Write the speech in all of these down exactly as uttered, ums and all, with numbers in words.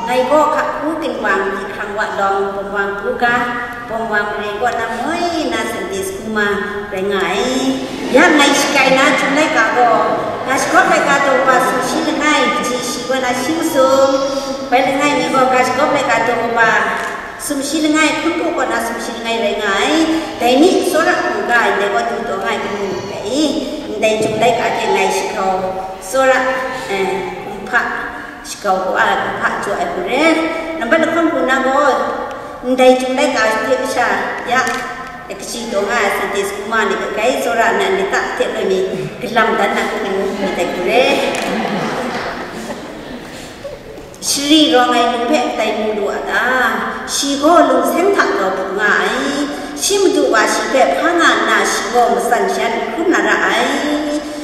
Ngai gaw hku ginwang hkrang wa lawng, bawm wang bu ga, bawm wang mare kaw na moi na Sunday school ma rai nga ai. Ya ngai shakai na Jun laika gaw, ga shagawp laika taw wa sumshi langai, kaji shi kaw na shi masum, bai langai mi gaw ga shagawp laika taw wa sumshi langai, hkun kaw na sumshi langai rai nga ai. Dai ni tsawra mungga ndai gaw du taw nga ai, kamu rai i, ndai Jun laika hte ngai shi hkau tsawra, eh, kumhpa, shakau kaw ai, hpa jaw ai hku re. Nambat lahkawng hku na gaw, ndai Jun laika hte masha ya, kaji taw nga ai Sunday school ma ni hpe gai tsawra na ni ta hte loi mi, galam dan na hku mu myit dai hku re. Shari rawng ai nu hpe tai mu lu a ta? Shi gaw lungseng hta taw hpu nga ai. Shi madu wa shi hpe hpa nga nna, shi gaw matsan shan n hkrum na ra ai.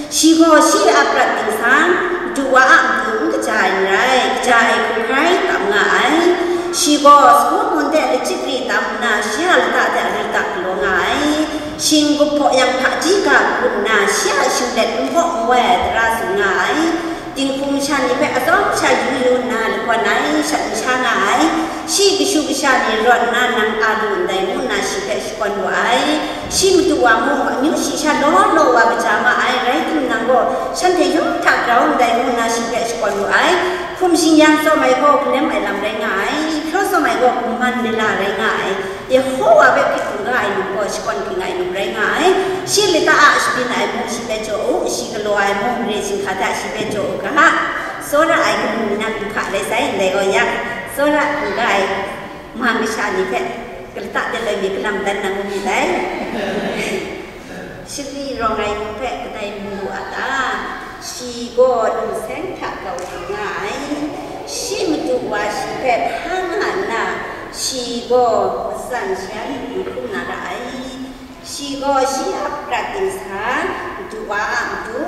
Shi gaw shi a prat ting san, madu wa a matu n kaja ai n rai, kaja ai hkrum hkrai tam nga ai. Shi gaw sagu mun de lachyip ri tam nna, shi a lata de a ri ta galaw nga ai. Shi Shing gup hpaw yang hpaji ga hku nna, shi a shinglet npawk nwai ai tara tsun nga ai. Dinghku masha ni hpe atsawm sha yu yu nna lakawn ai, shat n sha nga ai. Shi kashu kasha ni rawt nna nang a lu ndai ngu nna shi hpe shakawn wu ai. Shi madu wa mung amyu shi sha law law wa kaja ma ai, rai timung gaw, shanhte yawng hta grau ndai ngu nna shi hpe shakawn wu ai. Hkum shing-yang tsawm ai gaw, kalem ai lam rai nga ai. Hpraw tsawm ai gaw, kaman lila rai nga ai. Yehowa hpe hkrit hkungga ai num gaw, shakawn ging ai num rai nga ai. Shi lata a shabyin ai mung shi hpe jaw u, shi galaw ai mung mare hkinghka hta shi hpe jaw u ga. Tsawra ai kanu ni na hku hka rai sai, ndai gaw ya, tsawra hkungga ai man kasha ni hpe, kalata de loi mi kalam dan na mu myit dai. Shagri rawng ai ni hpe kadai mu lu a ta? Shi gaw lungseng hta kau hkring nga ai. Shi madu wa shi hpe hpa nga nna, shi gaw matsan sha n hkrum na ra ai. Shi gaw shi a prat dingsa, madu wa a matu,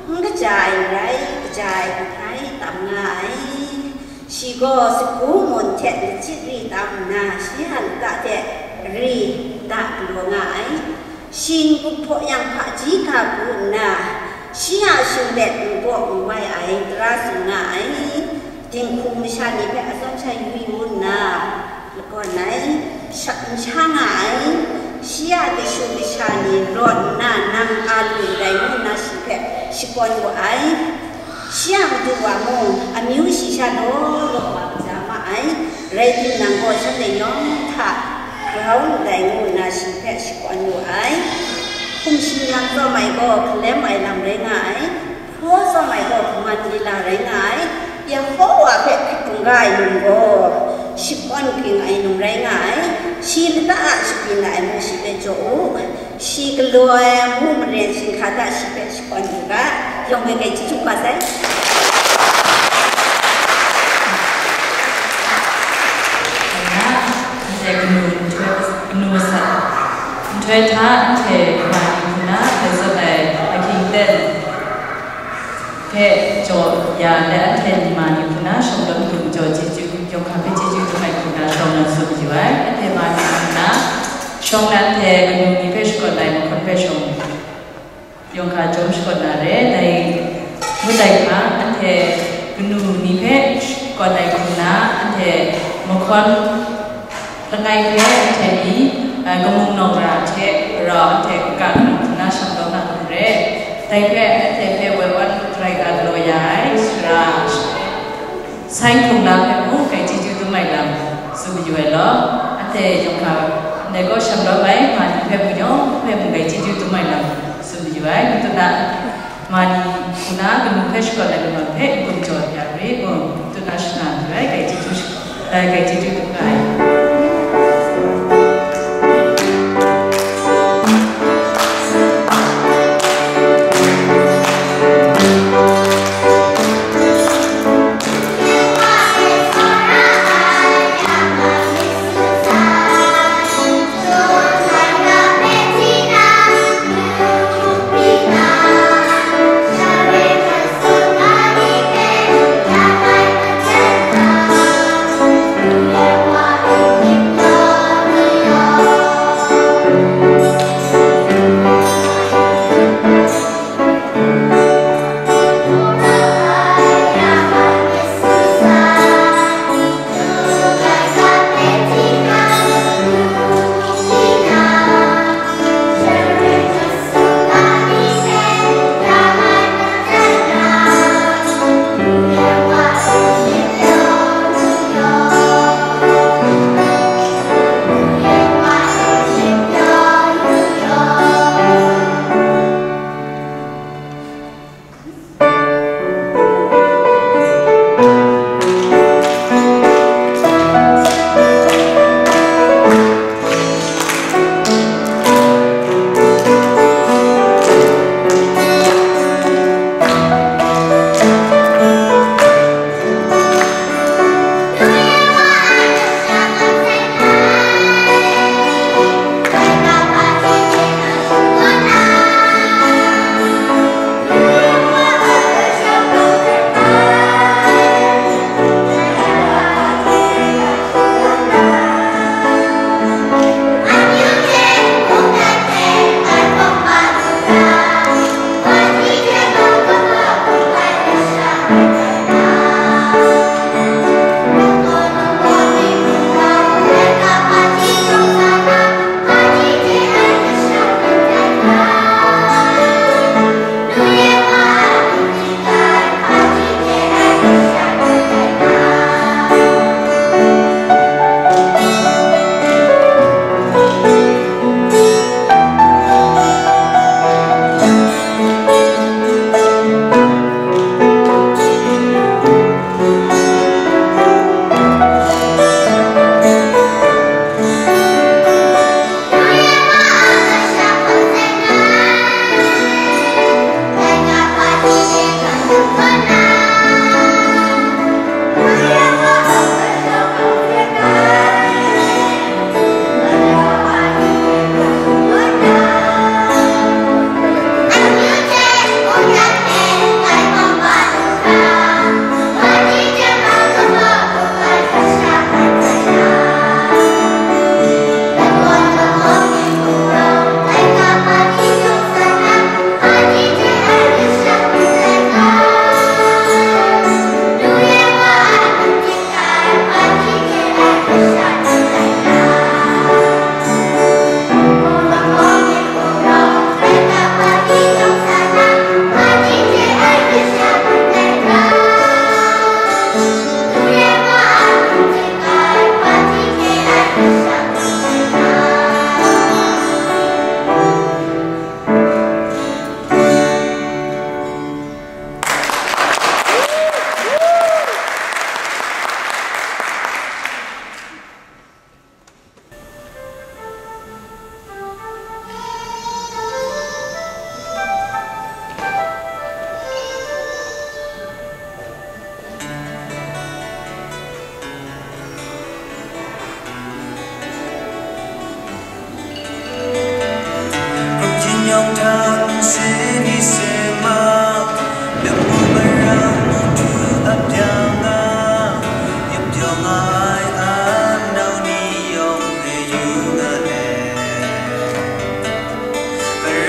n kaja ai n rai, kaja ai hpatai tam nga ai. Shi gaw sagu mun hte lachit ri tam nna, shi a lata hte ri da galaw nga ai. Shing gup hpaw yang hpaji ga hku nna, shi a shinglet npawk nwai ai tara tsun nga ai. Dinghku masha ni hpe atsawm sha yu yu nna, lakawn ai, shat n sha nga ai. Shi a kashu kasha ni rawt nna nang a lu ndai ngu nna shi hpe shakawn wu ai. Shi a madu wa mung amyu shi sha law law wa kaja ma ai. Rai timung gaw, shanhte yawng hta grau ndai ngu nna shi hpe shakawn wu ai. Hkum shing-yang tsawm ai gaw, kalem ai lam rai nga ai. Hpraw tsawm ai gaw, kaman lila rai nga ai. Yehowa hpe hkrit hkungga ai num gaw, shakawn ging ai num rai nga ai. Shi lata a shabyin ai mung shi hpe jaw u, shi galaw ai mung mare hkinghka hta shi hpe shakawn u ga. Yawng ai hkai chyeju kaba sai. Anhte kanu nhtoi, kanu masat nhtoi hta anhte ma ni hku na hpe zawn ai ahkying ten hpe jaw ya let, anhte ma ni hku na shawng lawm hku jaw chyeju, yawng hkang hpe chyeju dum ai hku na shawng na tsun yu ai. Anhte ma ni hku na shawng na anhte kanu ni hpe shakawn ai mahkawn hpe shawng, yawng hkang chyawm shakawn na re. Dai ngut ai hkang, anhte kanu ni hpe shakawn ai hku na, anhte mahkawn langai hpe anhte ni, eh, kamung nawng ra hte rau anhte kaga kanu hku na shang tawn na hku re. Dai hpe anhte hpe woi wan hkrai ga galaw ya ai, sara, sai hkrung la hpe mung, hkai chyeju dum ai lam tsun mayu ai law, anhte yawng hkang ndai gaw shang lawm ai, ma ni hpe mung yawng hpe mung hkai chyeju dum ai lam tsun mayu ai. Madu na, ma ni hku na kanu hpe shakawn ai lam hpe n-gun jaw ya re, n-gun na shana mayu ai, hkai chyeju shakawn, eh, hkai chyeju dum ga ai.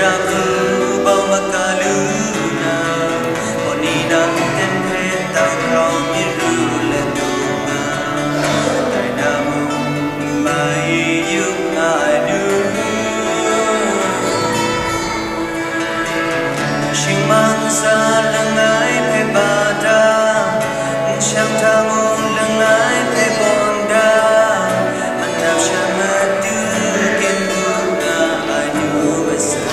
Bau maka lu na, oni nang ten hpe tang rau myit ru let du nga, dai na mung mai yu nga ai nu. Shingmang sa langai hpe ba da, nshang hta mung langai hpe bawn da, manap shan matu kyen bu nga ai nu masa.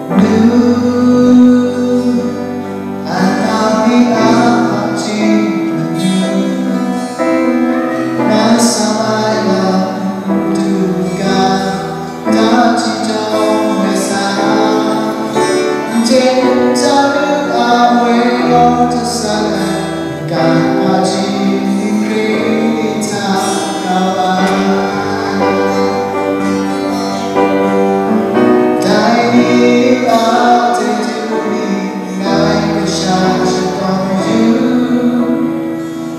Nu, anang ni a hpang jin manu, na sa ai lam n du ga, da jin jawng rai sa, n jen n ja lu a woi yawng hta sa ai, ga hpa jin ni hkring ni hta kau ai. Dai ni a chyeju ni ngai kasha shakawn yu,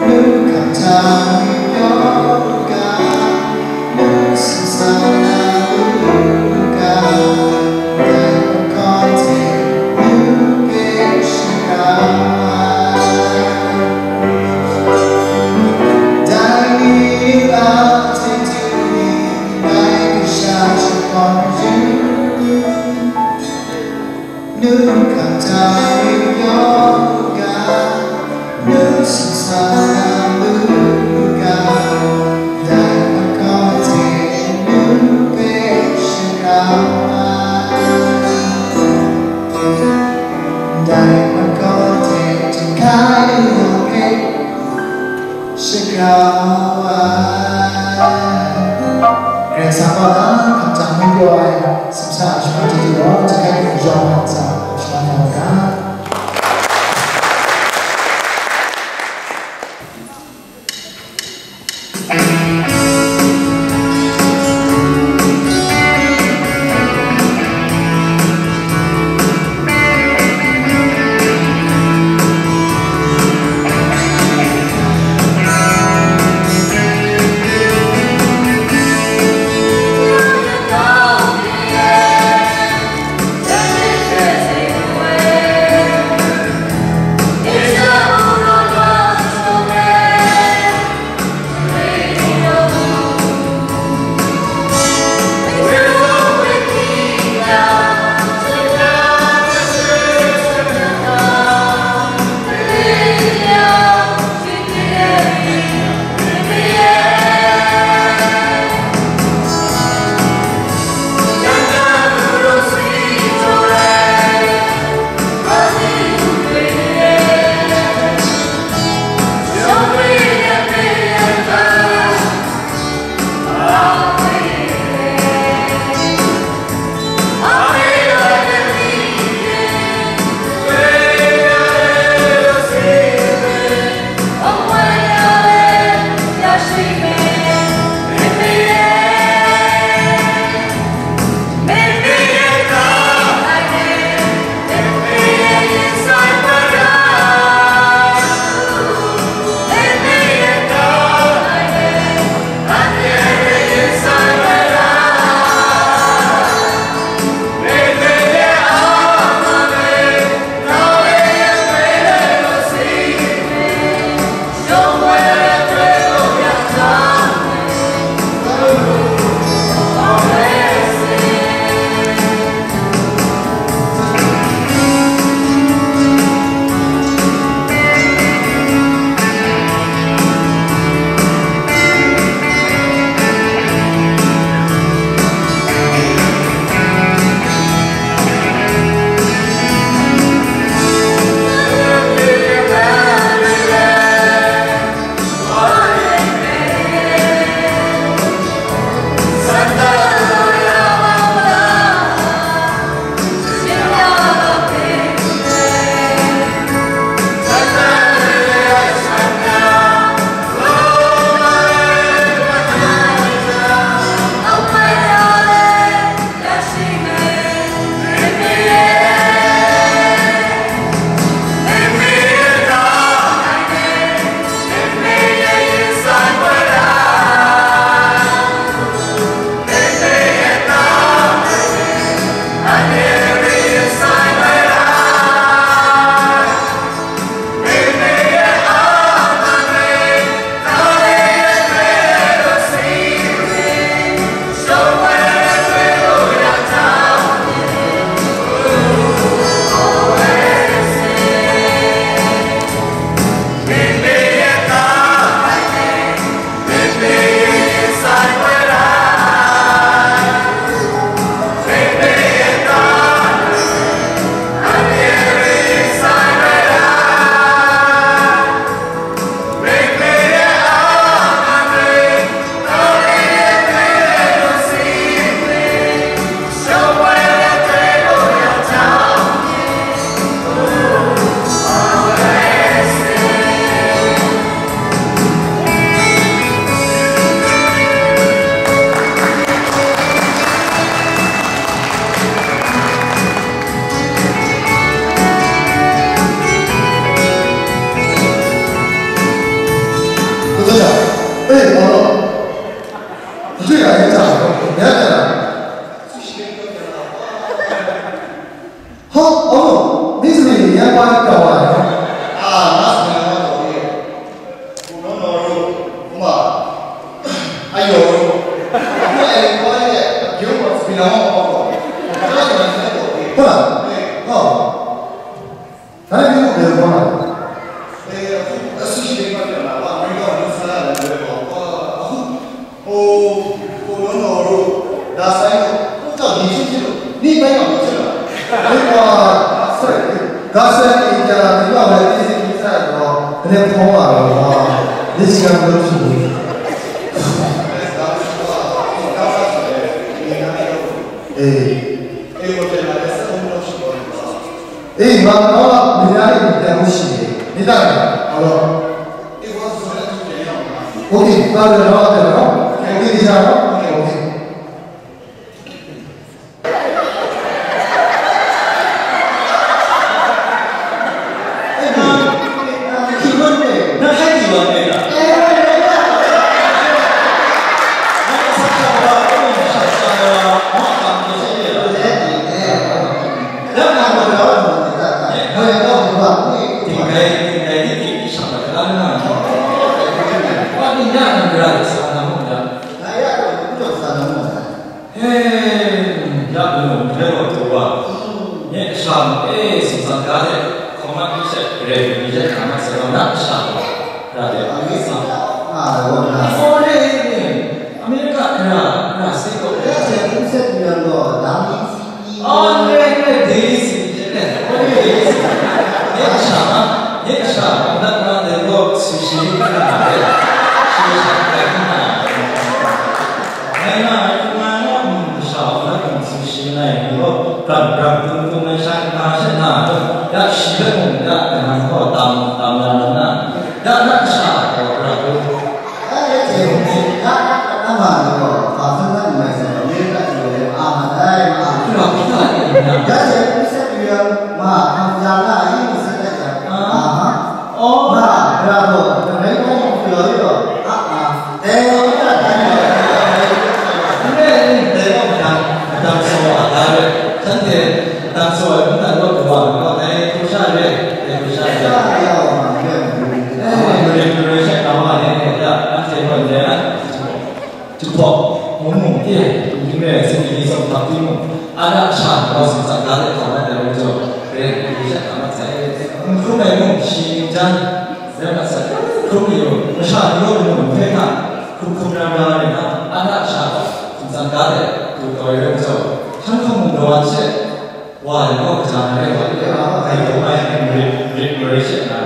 nu hkam hta mi pyaw u ga, nu sumsang na lu u ga, dai mahkawn hte nu hpe shara ai. Dai ni a chyeju ni ngai kasha shakawn yu, nu hkam hta mi pyaw u ga, nu sumsang na lu u ga, dai mahkawn hte nu hpe shara ai. Dai mahkawn hte jahkai lu yawng hpe shagrau ai. Karai Kasang gaw na hkam jang mi pyaw ai, sumsa ai shaman chyeju gaw jahkai lu yawng hpe shaman na u ga. 哦，咱这个没有办法。哎，我是学嘛的啦，我没有那啥的，我我我我我我我大三个，我到你去去了，你没有去了，哎哇，是，刚才你讲你老来这些比赛哦，那碰了哇，你这个都是。哎。 Ei, ma, ma, ma, ni na ni ni ta mu shi ni. Ni ta na, alo. Okay, ta de na, ta na. Okay, ni sa na. Okay. He, ya manu hpe gaw du wa, nye kasha mung e, sumsang ga de, hkawm mat hte grai mi jet na mat sai gaw, na kasha gaw, ra de, a mi sa. Hkawm re ni, America hkra, hkra sai gaw, ya se, hkawm se du yang gaw, dang ni si ni. Oh, hkrai, hkrai, dang ni si ni jet de, hkawm re dang ni si ni. Nye kasha, nye kasha, nat na de gaw, sushi ni hkra na de, sushi hkrai na. Ngai nga ai hkrum nga ai, mm, masha wa na hkrum tsun shi ngai, ngu gaw, pran pran hkrum hkrum ai sha, nna she na, ya shi hpe mung, ya kanang gaw tam, tam ya na, ya na sha gaw pra hkrum. Ya, ya, ya, ya, ya, ya, ya, ma ni gaw, hpa hkrum na n mai sa, ya, ya, ya, ya, a ma dai, ma a. Hkrum hkrum na, ya, ya, ya, ya, ma, hkrum ya na, yi mu sa, ya, ya, a, ha. Oh. Ma, bravo, rai rai yu yu yu. Ah, ah. Eh, oh, ya, ya, ya, ya, ya. Rai, rai, rai, rai, madam, madam so, ah, da, rai. Shanhte, madam so, eh, mung na lo, wa, wa, eh, kusha, rai, eh, kusha, rai. Ya, ya, wa, ya, ya. Eh, rai, rai, rai, rai, wa, eh, ya, shanhte, wa, eh. Jahpawt, mung mung, e, mung re, singli ni tsawm hkap timung, a na sha, nau sumsang ga let hkawm mat ai rai jaw, ren, hkrum sha hkam mat sai. N hkrum ai mung, shi ning jan, rai mat sai. Hkrum mi mung, masha ni gaw mung hpe hta, hkrum hkrum ram ram ai na, a na sha gaw, sumsang ga let, du taw ai rai jaw, hkyan hkawng mung daw ai hte, wa ai gaw, kaja na rai wa, ai gaw ai, rit, rit marai she na.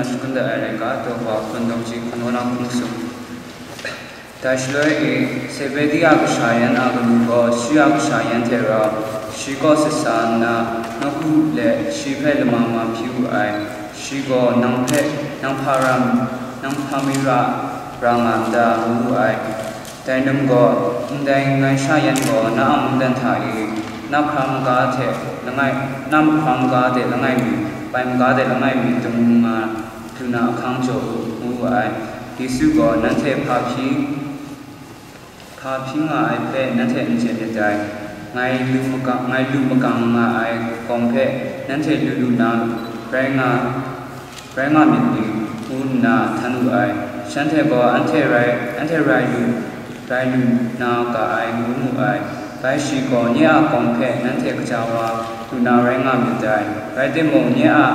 Shakun dat ai laika, daw wa hpun dawng ji hkan wa na hpung sung. Dai shaloi e, Zebedi a kasha yan a kanu gaw shi a kasha yan hte rau, shi kaw sat sa nna, nawku let shi hpe lama ma hpyi wu ai. Shi gaw, "Nang hpe, nang hpa ra, nang hpa mi ra, ra nga n ta?" ngu wu ai. Dai num gaw, "Ndai ngai sha yan gaw na a mungdan hta e, na hkra maga hte langai, na mahkra maga de langai mi, bai maga de langai mi dung nga lu na ahkang jaw u," ngu wu ai. Yesu gaw, "Nanhte hpa hpyi, hpa hpyi nga ai hpe nanhte n chye myit dai. Ngai lu maga, ngai lu magang nga ai gawng hpe nanhte lu lu na rai nga, rai nga myit ni?" ngu nna htan wu ai. Shanhte gaw, "Anhte rai, anhte rai lu, rai lu na ga ai," ngu mu ai. Bai shi gaw, "Nye a gawng hpe nanhte kaja wa lu na rai nga myit dai. Rai timung, nye a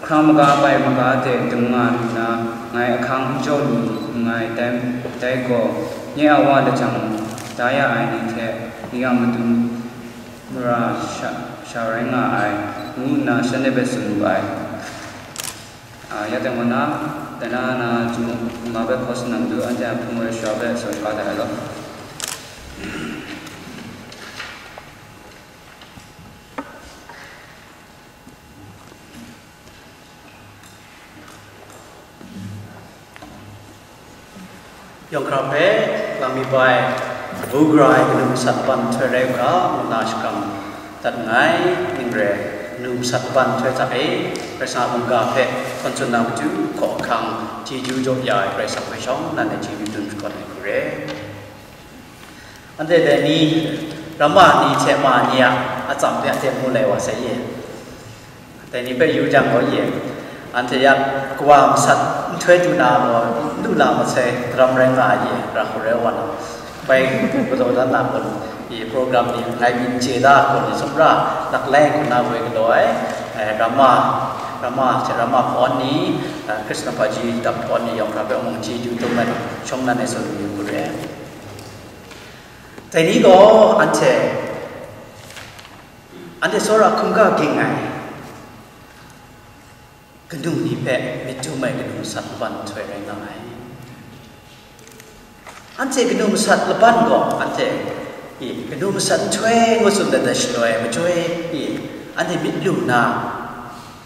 hkra maga, bai maga de dung nga lu na, ngai ahkang n jaw lu nngai, dai, dai gaw, nye a wa lajang da ya ai ni hte ni a matu mara sha, sha rai nga ai," ngu nna shanhte hpe tsun wu ai. A, ya teng wana, dai na na Jumuk ma hpe hkaw sa na matu, anhte a hpung ai sara hpe tsun kau dat ai law. Yawng hkra hpe, Langmi bai, bu gara ai kanu masat ban nhtoi rai u ga, ngu nna shakram dat nngai, ning re, kanu masat ban nhtoi hta e, Karai Kasang a mungga hpe hkawn tsun na matu, hkaw ahkang, chyeju jaw ya ai Karai Kasang hpe shawng nnan e chyeju dun shakawn ai hku re. Anhte dai ni, ramma ni hte ma ni a atsam hpe anhte mu lai wa sai ye. Dai ni hpe yu jang gaw ye, anhte ya kawa masat nhtoi du na gaw, n du la masai daram rai nga ai ye, ra hku rai wa na. Bai galaw dan na gaw, ye program ni ngai myit n chye da, gaw ni sumra laklai hku na woi galaw ai, eh, ramma, ramma hte ramma hpawn ni, eh, Hkristan hpaji dap hpawn ni yawng hkra hpe mung chyeju dum ai, shawng nnan e tsun yu hku re. Dai ni gaw anhte, anhte tsawra hkungga ging ai kanu ni hpe myit dum ai kanu masat laban nhtoi rai nga ai. Anhte kanu masat laban gaw anhte, i, kanu masat nhtoi ngu tsun dat ai shaloi, majoi, i, anhte myit lu na,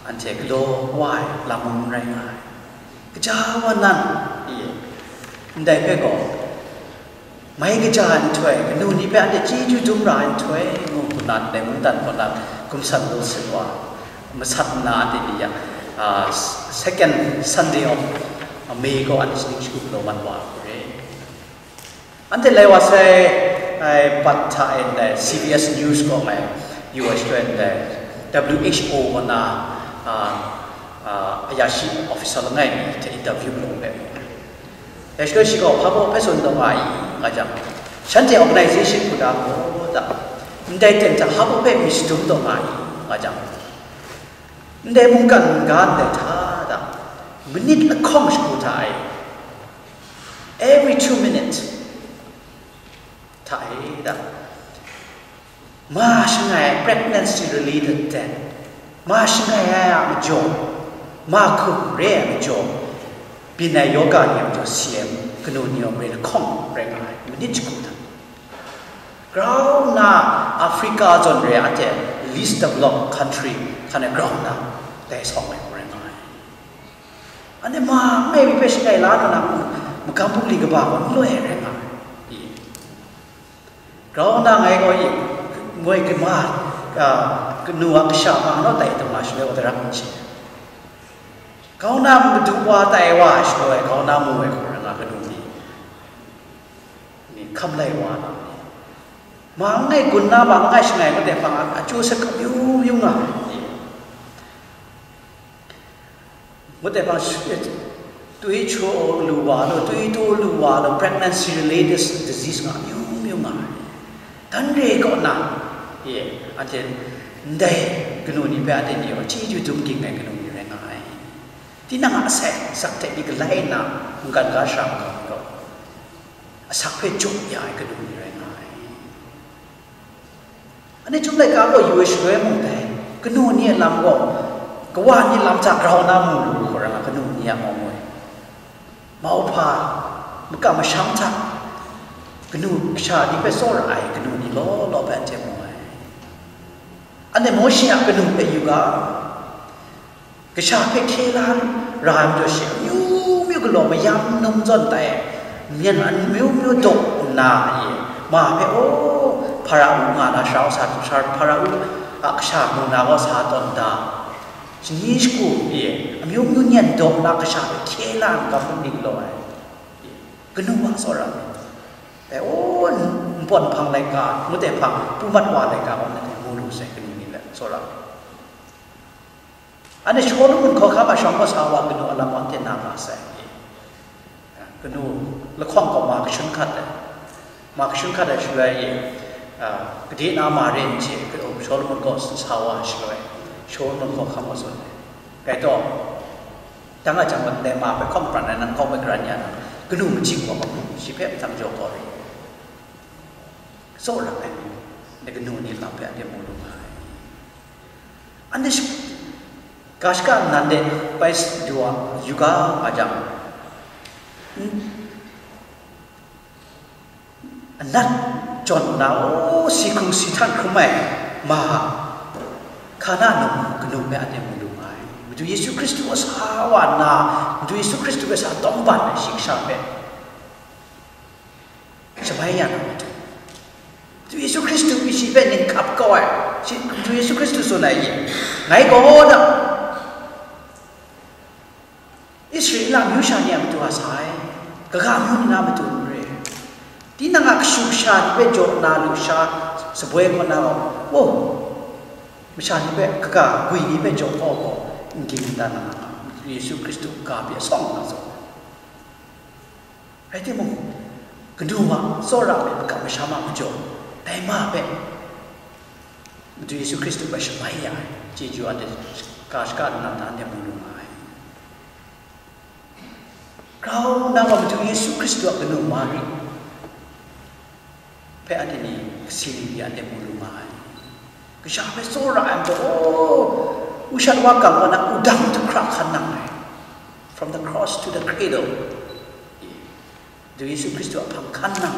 anhte galaw wa ai lam rai nga ai. Kaja wa nan, i, ndai hpe gaw, mai kaja ai nhtoi, kanu ni hpe anhte chyeju dum ra ai nhtoi, ngu hku na ndai mungdan kaw na Gumsan Wilson wa masat nna anhte ni ya, ah, second Sunday of May gaw anhte shaning shagu galaw mat wa ai hku re. Anhte lai wa sai, ai, pat hta e ndai C B S News gaw mai, U S gaw ndai W H O kaw na, ah, ah, ayashi officer langai mi hte interview galaw hpe. Dai shaloi shi gaw, "Hpa baw hpe tsun taw nga i?" nga jang, "Shanhte organization hku da gaw da, ndai ten hta hpa baw hpe myit shadum taw nga i?" nga jang, "Ndai mungkan ga ndai hta da, minit lahkawng shagu hta e, every two minutes hta e da, ma shangai ai pregnancy related death, ma shangai ai a majaw, ma hkum re ai majaw, byin ai yoga ni a majaw si ai kanu ni a mare lahkawng rai nga ai, minit shagu hta." Grau nna Africa zawn re a hte least developed country hkan e grau nna dai sawng ai hku rai nga ai. Anhte ma ngai mi hpe shangai la nna, magam bungli kaba gaw n loi ai rai nga ai. Grau nna ngai gaw, i, moi kama, a, kanu a kasha ma naw tai taw nga shaloi wa daram n chye. Grau nna madu wa tai wa ai shaloi, grau nna mu ai hku rai nga kanu ni. Ni hkam lai wa na ni. Ma n ngai gun na, ma n ngai shangai ngut ai hpang a, a chyu sek kamyu myu nga ai. Ngut ai hpang, twi htu lu wa lu, twi tu lu wa lu, pregnancy related disease nga myu myu nga ai. Dan re kaw na, ye, anhte ndai kanu ni hpe anhte ni gaw chyeju dum ging ai kanu ni rai nga ai. Tinang a asai asak hte myit galai nna mungkan ga shara mahkra ai gaw, asak hpe jaw ya ai kanu ni rai nga ai. Anhte chyum laika gaw yu ai shaloi mung dai, kanu ni a lam gaw, kawa ni lam hta grau na mu lu, hku rai nga, Ya mawng moi. Mauhpa, makam masham hta, kanu kasha ni hpe tsawra ai kanu ni law law hpe anhte mu ai. Anhte Mawshe a kanu hpe yu ga, kasha hpe hkye la ra ai majaw shi, amyu myu galaw mayam num zawn tai, myen amyu myu daw nna, ma hpe, aw, Hpara-u nga na sara sa, Hpara-u a kasha mu na gaw sa tawn da. Shani shagu pyi, amyu myu nyan daw na kasha hpe hkye la n gam ning law ai. Kanu wa tsawra ai. Dai, o, npawt nhpang laika, ngut ai hpang, pumat wa laika, wa na mu lu sai, kanu ni hpe tsawra ai. Anhte Solomon hkawhkam a shawng gaw sa wa kanu a lam anhte na nga sai. Kanu lahkawng gaw ma kashun hkat ai. Ma kashun hkat ai shaloi, a, gade na ma re n chye, Solomon gaw sa wa shaloi, Solomon hkawhkam gaw tsun ai. Gai taw, dang a jang, ndai ma hpe hkawm pran ai, nang hkawm ai karan ya na, kanu machyi wa gaw, shi hpe mahtang jaw kau ri. Tsawra ai ni, ndai kanu ni lam hpe anhte mu lu nga ai. Anhte shi-, ga shaka nnan de bai s-, du wa yu ga nga jang, n-, anat jawn nna, o, si hkrung si htan hkrum ai ma, Hkana num kanu hpe anhte mu lu nga ai. Madu Yesu Hkristu a sa wa nna, Madu Yesu Hkristu hpe sa tawngban ai shi kasha hpe shamai ya na matu. Madu Yesu Hkristu pyi shi hpe ning hkap kau ai, shi, Madu Yesu Hkristu tsun ai ni, ngai gaw da, Israela amyu sha ni a matu a sa ai, kaga amyu ni na matu n re. Tinang a kashu kasha ni hpe jaw nna lusha saboi kaw na gaw, o, masha ni hpe kaga gwi ni hpe jaw kau gaw, n ging n dan na nga, Yesu Hkristu ga pyi asawng nga zawn. Rai timung, kanu wa tsawra ai makam masham a majaw, dai ma hpe Madu Yesu Hkristu hpe shamai ya ai chyeju anhte ga shaka nnan hta anhte mu lu nga ai. Grau na wa Madu Yesu Hkristu a kanu Mari hpe anhte ni kasi ni pyi anhte mu lu nga ai. Kasha hpe tsawra ai majaw, o, ushat wa kang wa na, wudang du hkra hkan nang ai. From the cross to the cradle. Madu Yesu Hkristu a hpang hkan nang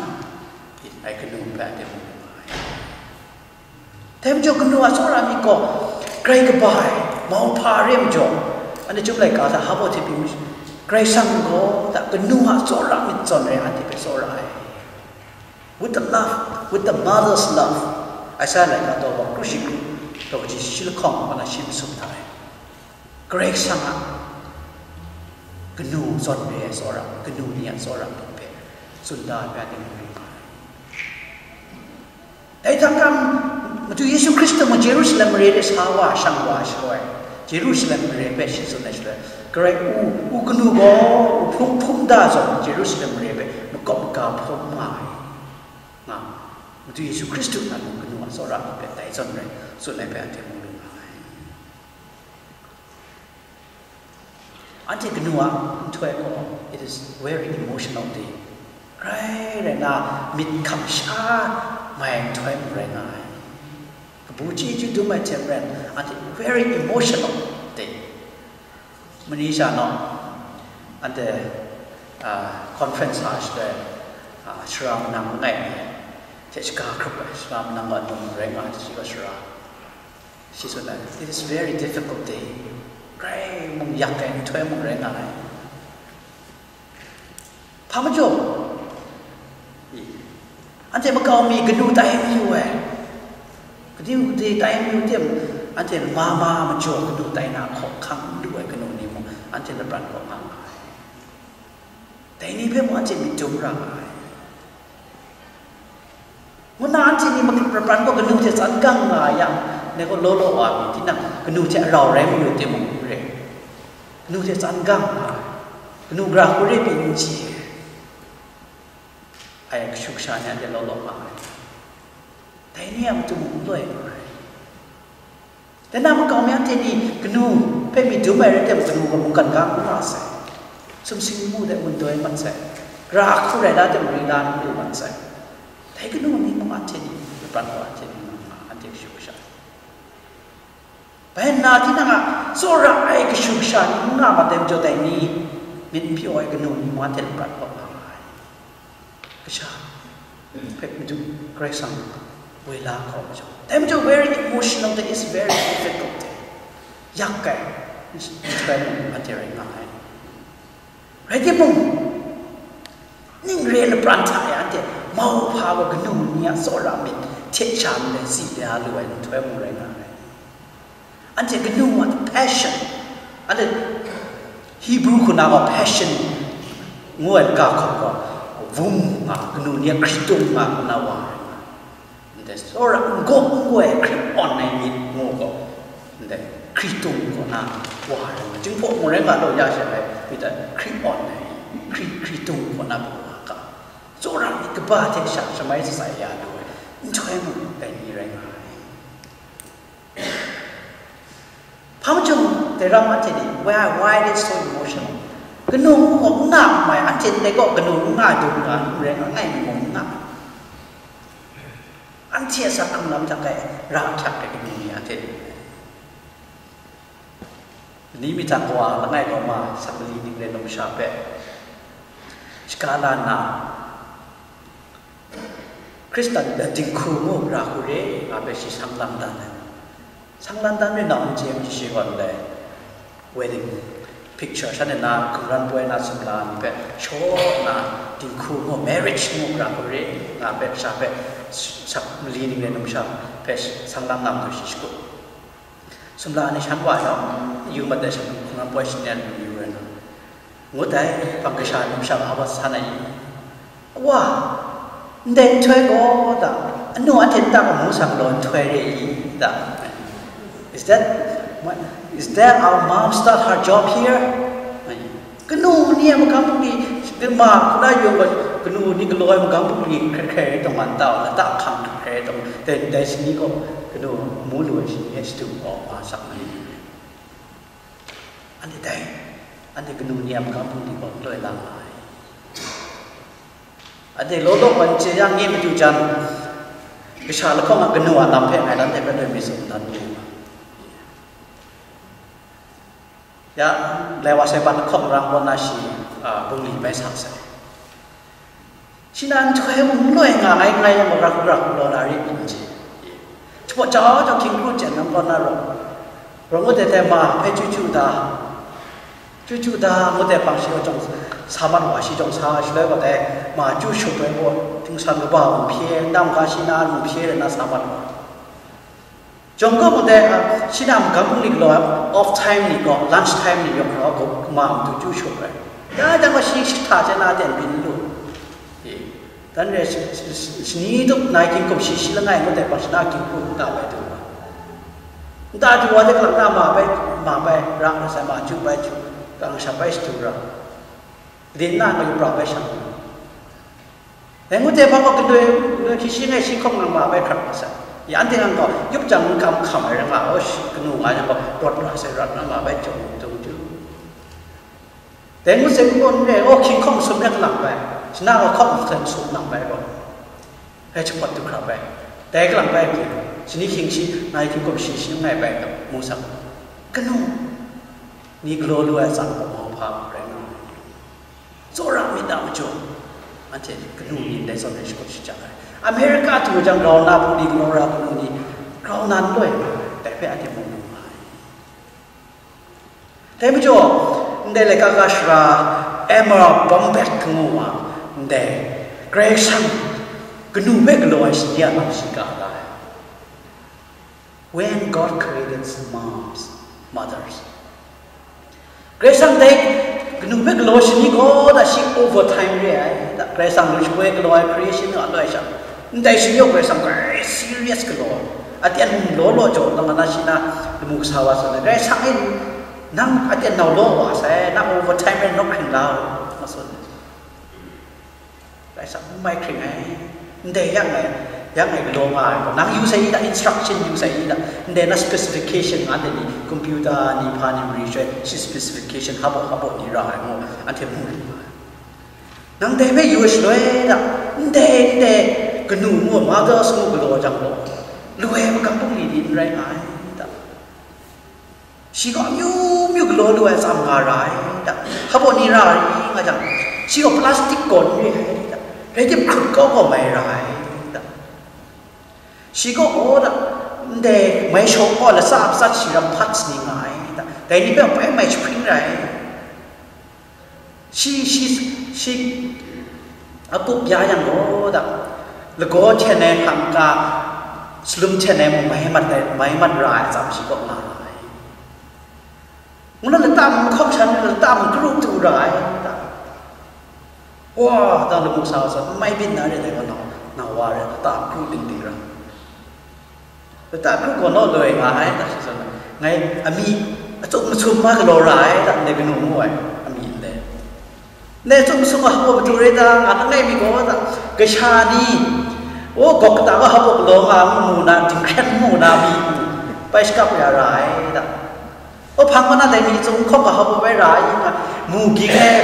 ai kanu hpe anhte mu lu nga ai. Dai majaw kanu a tsawra myit gaw, grai kaba ai, mauhpa re majaw, anhte Chyum laika hta hpa baw hte pyi, Karai Kasang gaw, da, kanu a tsawra myit zawn re anhte hpe tsawra ai. With the love, with the mother's love, Isaiah laika daw wa kru shi kru, daw kaji shi lahkawng wa na shi masum hta e. Karai Kasang a kanu zawn re ai tsawra, kanu ni a tsawra hpe tsun da ai hpe anhte mu ring nga ai. Dai hta n-, Madu Yesu Hkristu mung Jerusalem mare de sa wa, shang wa shaloi, Jerusalem mare hpe shi tsun ai shaloi, Karai u, u kanu gaw, u hpung hpung da zawn, Jerusalem mare hpe makawp maga hpawm nga ai, nga, Madu Yesu Hkristu a mung kanu a tsawra hpe dai zawn rai, tsun ai hpe anhte mu lu nga ai. Anhte kanu a nhtoi gaw, it is very emotional day. Grai rai na, myit hkam sha mai nhtoi mung rai nga ai. Kabu chyeju dum ai hte maren, anhte very emotional day. Mani sha naw, anhte, ah, conference a shaloi, ah, sara manang langai mi hte shaga hkrup ai, sara manang gaw num rai nga ai, shi gaw sara. Shi tsun ai, it is very difficult day. Grai mung yak ai nhtoi mung rai nga ai. Hpa majaw, i, anhte makau mi kanu tai mayu ai. Kadi kadi tai mayu tim, anhte ma ma majaw kanu tai na hkawhkang n lu ai kanu ni mung, anhte lapran kaw nga nga ai. Dai ni hpe mung anhte myit dum ra nga ai. Ngu nna anhte ni makrat pran gaw kanu hte tsan gang nga yang, dai gaw law law wa mi, tinang kanu hte arau rai mayu timung re, kanu hte tsan gang nga ai, kanu gara hku re pyi n chye ai, kashu kasha ni anhte law law nga ai. Dai ni a matu mung n loi nga ai. Dai na makau mi anhte ni kanu hpe myit dum ai rai tim, kanu gaw mungkan ga n ra sai, sumsing nmu de wun doi mat sai, gara hku rai da tim, ri la n lu mat sai. Dai kanu ni mung anhte ni lapran gaw anhte ni nga nga, anhte kashu kasha. Bai nna tinang a tsawra ai kashu kasha ni n nga ma dai majaw, dai ni myit n pyaw ai kanu ni mung anhte laprat kau nga ai. Kasha hpe Madu Karai Kasang woi la hkau majaw, dai majaw very emotional, that is very difficult. Yak ai, nhtoi mung anhte rai nga ai. Rai timung, ning re lapran hta e anhte mau hpa gaw kanu ni a tsawra myit hte sha nlai si le a lu ai nhtoi mung rai nga ai. Anhte kanu a passion, anhte Hebrew hku na gaw passion ngu ai ga hkawm gaw, vum nga, kanu ni a hkritung nga na wa rai nga ai. Ndai tsawra n-gaw n-gaw ai hkri awn ai myit ngu gaw, ndai hkritung kaw na wa rai nga, Jinghpaw mung rai nga law ya sha ai myit a hkri awn ai, hkri, hkritung kaw na wa ga, tsawra myit kaba hte sha shamai shatsai ya lu ai nhtoi mung dai ni rai nga ai. Hpa majaw, dai ram anhte ni, why, why they so emotional? Kanu n nga mai, anhte ndai kaw kanu n nga dung nga, n rai nga, ngai n nga. Anhte a sak hkrung lam hta kai, ra ahkyak ai kanu ni anhte ni. Ni mi hta kawa langai kaw ma, sakmali ning rai numsha hpe shaga la nna, Hkristan dinghku mu ra hku re, nga hpe shi sang lang dan ai. Sang lang dan mi nang n chye mi shi gaw ndai wedding picture shanhte na hkungran poi na sumla ni hpe shaw nna dinghku mu, marriage mu ra hku re, nga hpe sha hpe sak mali ning rai numsha hpe sang lang na matu shi shakut. Sumla ni shan wa yawng, yu mat ai sha hkungran poi shanyan lu yu ai na, ngut ai, hpang kasha numsha hpa wa san ai i? Wa, ndai nhtoi gaw da, anu anhte nta gamu sang law nhtoi re i da? Is that, what, is that our mom start her job here? Kanu ni a magam bungli, ma hkuna yawng gaw, kanu ni galaw ai magam bungli hkrai hkrai rai tawn nga n ta, lata hkang hkrai hkrai rai tawn, dai, dai shani gaw kanu mu lu ai shani e shadu gaw, ma sak ni. Anhte dai, anhte kanu ni a magam bungli gaw n loi la nga ai. Anhte law law wan chye yang nye madu jan, kasha lahkawng a kanu a lam hpe ngai nanhte hpe loi mi tsun dan u. Ya, lai wa sai ban hkawng rang kaw na shi, a, bungli bai sa sai. Shi na nhtoi mung n loi nga ngai, ngai yang gaw rak rak law na ri n chye. Jahpaw jau jau hkying kru jen nang kaw na rawng, rawng ngut ai dai ma hpe chyu chyu da, chyu chyu da ngut ai hpang shi gaw jawng sa mat wa, shi jawng sa shaloi gaw dai ma chyu shup ai gaw, htingsan kaba mung hpye, ndam ga shi na mung hpye rai na sa mat wa. Jawng kaw mung dai, a, shi na magam bungli galaw ai off time ni gaw, lunch time ni yawng gaw, gaw ma matu chyu shup ai. Ya jang gaw shi shi hta chye na ten byin lu. E, dan re shi, shi, shi, shani tup nai hkying hkum shi shi langai ngut ai hpang shi na hkying hkum nta bai du wa. Nta du wa de galang na ma bai, ma bai ra, ra sai ma chyu bai chyu, kang sha bai shadu ra. Din na ma yu pra bai shang. Dai ngut ai hpang gaw galoi, galoi hkying shi ngai shi hkawng nang ma bai hkrat wa sai. Ya anhte nang gaw yup jang n kam hkam ai rai nga, aw, shi kanu nga yang gaw rawt ra sai, rawt na ma bai jawng dung ju. Dai ngut sai gaw n re, aw, hkying hkawng sum rai lang bai, shana gaw hkawng hkawng sum lang bai gaw, rai jahpawt du hkra bai. Dai galang bai hpyi, shani hkying shi, nai hkying hkum shi, shi ngai bai gaw, mu sang. Kanu ni galaw lu ai atsam gaw mau hpa rai nga. Tsawra myit a majaw, anhte kanu ni ndai zawn e shakut shajang ai. America du jang grau na bungli galaw ra kanu ni grau na n loi nga ai, dai hpe anhte mu lu nga ai. Dai majaw, ndai laika ga sara Emma Bombeck ngu wa, ndai Karai Kasang kanu hpe galaw ai shani a lam shi ga da ai. When God created moms, mothers, Karai Kasang dai kanu hpe galaw shani gaw da shi overtime re ai, da Karai Kasang lu shapoi galaw ai creation a loi sha, ndai shani gaw Karai Kasang very serious galaw, aten law law jaw nang na shi na lamu kasa wa tsun ai, Karai Kasang e nang aten nau law wa sai, nang overtime re nawk hkring la u, nga tsun ai. Karai Kasang n mai hkring ai. Ndai yang e, yang e galaw nga ai gaw, nang yu sai i da, instruction yu sai i da, ndai na specification, anhte ni computer ni hpa ni mari shoi, shi specification hap hap ni ra ai ngu, anhte mu lu nga ai. Nang dai hpe yu ai shaloi da, ndai, ndai kanu ngu, mothers ngu galaw jang gaw, lu ai magam bungli ni n rai nga ai da. Shi gaw amyu myu galaw lu ai atsam nga ra ai da. Hpa baw ni ra ai nga jang, shi gaw plastic gaw n re ai da. Rai tim hkrut kau kau mai ra ai da. Shi gaw gaw da, ndai mai shaw gaw latsa matsat shi ram hpat sani nga ai da. Dai ni hpe bai mai jahpring ra ai. Shi, shi, shi a pup ya yang gaw da, lagaw hten ai hkang ka, salum hten ai mung mai mat ai, mai mat ra ai atsam shi kaw nga ra ai. Ngu na lata mung hkawk shan, lata mung kru tu ra ai da. Wa, da lamu sa sa, mai byin na re dai ga na, na wa re, lata mung kru ting ting ra. Lata hkru gaw naw loi nga ai, ta shi zawn, ngai amying, atsum masum ma galaw ra ai, ta ndai kanu ngu ai, amying ndai. Ndai atsum masum a hpaw matu rai ta, nga langai mi gaw ta, kasha ni, o, gawk kata ga hpaw galaw nga mu mu na, dinghkren mu na mi, bai shakap ya ra ai, ta. O, hpang kaw na dai mi atsum hkawk ga hpaw bai ra ai, nga, mu ging ai,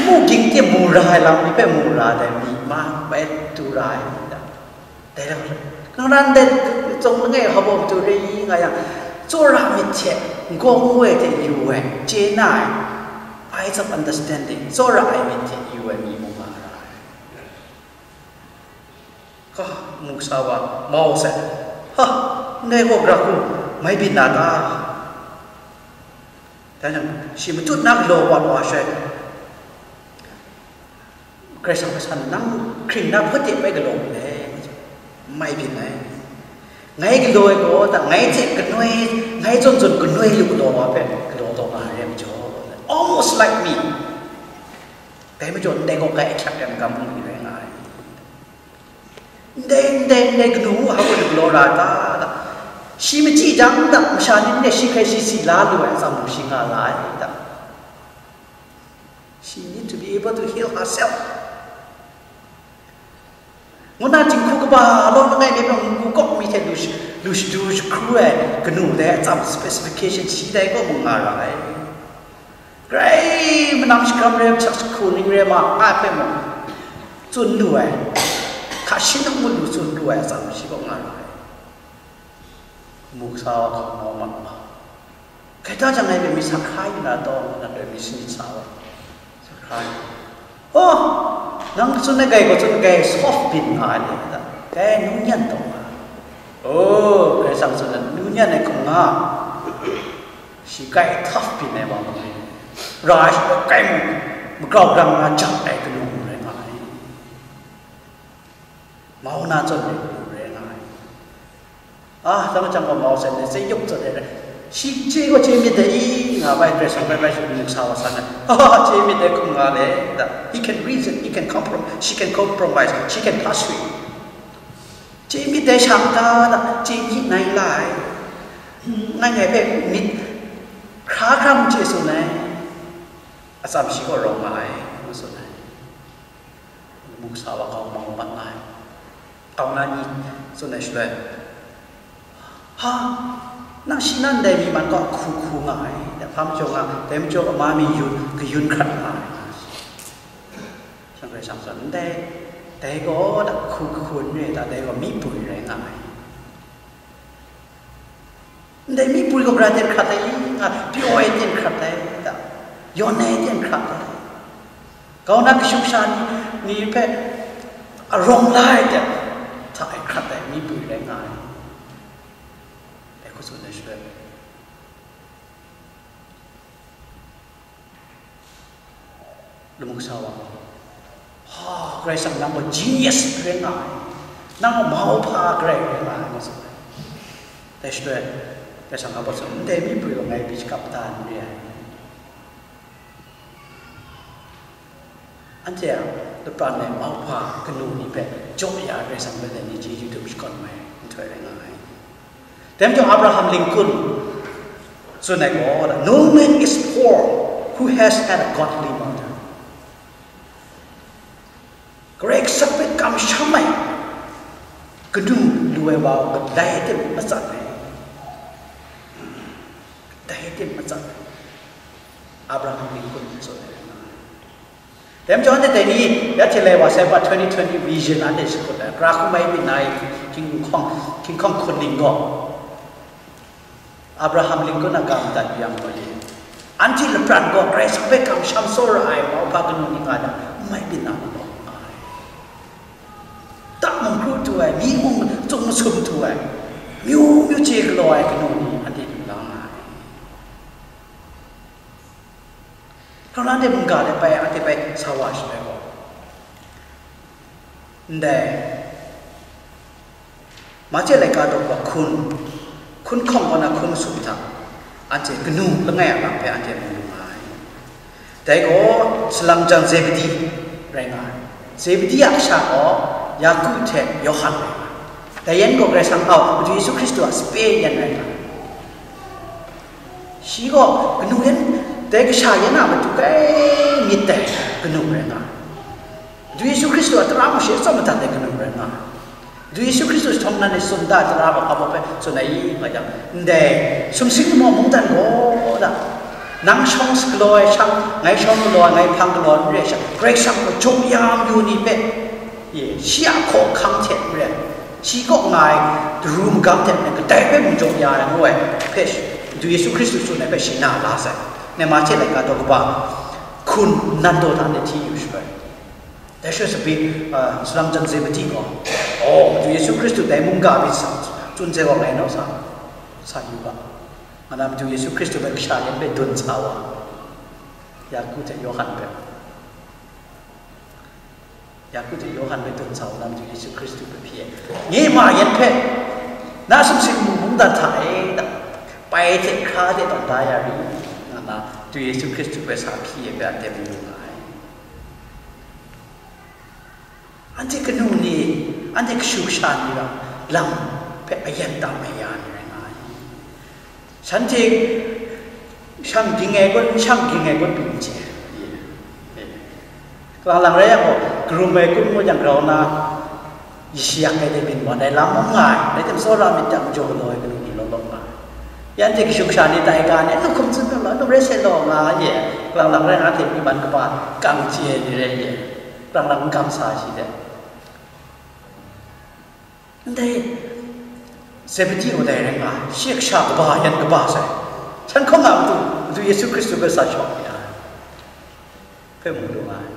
mu ging tim mu ra ai lam mi hpe mu ra dai mi, ma, bai tu ra ai, ta. Dai lam hpe, karan de zong langai hpa baw matu re i nga yang, tsawra myit hte n-gaw n-goi hte yu ai, chye na ai, eyes of understanding, tsawra ai myit hte yu ai mi mung nga ra ai. Ka, mu sa wa, mau sai, ha, ndai gaw gara hku mai byin na ta? Dai jang, shi matut na galaw wa wa shai. Karai Kasang hpe san, nang hkring na hpawt de bai galaw n le, mai byin ai. Ngai galaw ai gaw, ta, ngai hte kanoi, ngai zawn zawn kanoi lu galaw wa hpe galaw taw nga ai majaw, almost like me. Dai majaw, ndai gaw kai ahkyak yang gam hpung ni rai nga ai. Ndai, ndai, ndai kanu a hpaw galaw ra ta, ta? Shi machyi jang ta, masha ni n le shi hkrai shi si la lu ai atsam mung shi nga la ai ta? She need to be able to heal herself. Ngu na, jinghku kaba lawm langai mi mung, ngu kawk mi hte lu sh-, lu shadu jahkru ai kanu dai atsam specification shi dai kaw mung nga ra ai. Grai manam shakram rai, mashak jahku ning rai ma, nga hpe mung tsun lu ai, hka shi nang mung lu tsun lu ai atsam shi kaw nga ra ai. Mu kasa wa hkawng mau mat ma. Kaita jang ngai hpe mi sa hkra yu na taw, nang hpe mi sanit sa wa. Sa hkra yu. Oh, nang tsun ai grai gaw tsun ai grai soft byin nga ai ni ta? Grai nu nyan taw nga. Oh, Karai Kasang tsun ai nu nyan ai hkum nga. Shi grai tough byin ai wa mung rai. Ra ai shi gaw grai mung, magrau grang na jat ai kanu mung rai nga ai. Mau na zawn ai kanu rai nga ai. Ah, dang jang gaw mau sai, sai yup zawn ai rai. Shi chye gaw chye myit dai i, nga bai, Karai Kasang bai bai shi mu sa wa san ai. Ha, ha, chye myit dai hkum nga le, da. He can reason, he can compromise, she can compromise, she can pass through. Chye myit dai sha ta, da, chye myit nai la ai. Ngai ngai hpe myit hkra hkra n chye tsun ai. Atsam shi gaw rawng nga ai, ngu tsun ai. Mu kasa wa kau mau mat nga ai. Kau na ni tsun ai shaloi, ha, nang shi nan dai mi man gaw hku hku nga ai, dai hpa majaw nga, dai majaw ama mi yun, kayun hkrat nga ai. Shanhkrai shang zawn ndai, dai gaw da hku hku n re ta, dai gaw myi bwi rai nga ai. Ndai myi bwi gaw gara ten hkrat ai, nga pyaw ai ten hkrat ai, da, yawn ai ten hkrat ai. Kau na kashung sha ni, ni hpe arawng la ai ten hta e hkrat ai myi bwi rai nga ai. Dai hku tsun ai shaloi, lamu kasa wa, ha, Karai Kasang nang gaw genius rai nga ai, nang gaw mauhpa garai rai nga ai, ngu tsun ai. Dai shaloi, Karai Kasang a baw tsun, ndai myi bwi gaw ngai pyi shakap da n re ai. Anhte a lapran ai mauhpa kanu ni hpe jaw ya ai Karai Kasang hpe ni chyeju dum shakawn ai nhtoi rai nga ai. Dai majaw Abraham Lincoln tsun ai gaw, "No man is poor who has had a godly mother." Karai Kasang hpe kamsham ai kanu lu ai wa gaw kadai tim matsat ai. Kadai tim matsat ai. Abraham Lincoln tsun ai. Dai majaw anhte dai ni, ya hte lai wa sai pa twenty twenty vision anhte shakut ai, gara hku mai byin na ai, hkinghkawng, hkinghkawng hkun ning gaw, Abraham Lincoln a ga madat yu yang gaw, anhte lapran gaw Karai Kasang hpe kamsham tsawra ai mauhpa kanu ni nga na, n mai byin na majaw nga ai. Tak mung hkru tu ai, mi mung cung masum tu ai, myu myu chye galaw ai kanu ni anhte lu la nga ai. Hkra anhte mungga de bai, anhte bai sa wa shi ai gaw, ndai Mache laika daw hkun, hkun hkawng kaw na hkun masum hta, anhte kanu langai a lam hpe anhte mu lu nga ai. Dai gaw salang jan Zebedi rai nga ai. Zebedi a kasha gaw Yaku hte Yawhan rai nga ai. Dai yan gaw Karai Kasang, au, Madu Yesu Hkristu a sape yan rai nga ai. Shi gaw kanu yan, dai kasha yan a matu kai myit dai kanu rai nga ai. Madu Yesu Hkristu a tara mung shi atsawm madat ai kanu rai nga ai. Madu Yesu Hkristu shi htawng nan e tsun da ai tara gaw hpa baw hpe tsun ai i, nga yang, ndai sumsing lamu mungdan gaw da, nang shawng sa galaw ai shang, ngai shawng galaw ai, ngai hpang galaw ai n re ai sha, Karai Kasang gaw jaw ya mayu ni hpe, ye, shi a hkawhkam hte n re ai, shi kaw nga ai daru magam hte n re ai, kadai hpe mung jaw ya ai ngu ai hpe, Madu Yesu Hkristu tsun ai hpe shi na la sai. Ngai Mahte laika daw kaba hkun nan daw hta de hti yu shaloi, dai shaloi sabi, a, salang jan Zebedi gaw, "Oh, Madu Yesu Hkristu dai mungga myit sa, tsun sai gaw ngai naw sa, sa yu ga," nga na Madu Yesu Hkristu hpe kasha yan hpe dun sa wa, Yaku hte Yawhan hpe, Yaku hte Yawhan hpe dun sa wa na Madu Yesu Hkristu hpe hpyi ai. Nye ma yan hpe, na sumsing lamu mungdan hta e, pai hte hkra de tawn da ya ri, nga na Madu Yesu Hkristu hpe sa hpyi ai hpe anhte mu lu nga ai. Anhte kanu ni, anhte kashu kasha ni ram, lam hpe ayan tam ai ya ni rai nga ai. Shanhte shang ging ai kun, shang ging ai kun pyi n chye. Kalang lang rai yang gaw, karum ai kun ngu yang grau na, yi shi yak ai de byin wa, dai lam mung nga ai, dai hte mung tsawra myit dang majaw galaw ai kanu ni law law nga ai. Yan hte kashu kasha ni tai ga ni, "Anu hkum tsun law, anu rai sai law," nga ye, kalang lang rai nga hte myi man kaba kang chye ai ni rai ye, kalang lang n kam sa shi de. Ndai Zebedi gaw dai rai nga ai, shi kasha kaba yan kaba sai, shan hkawng a matu, Madu Yesu Hkristu hpe sa shawng ya ai hpe mu lu nga ai.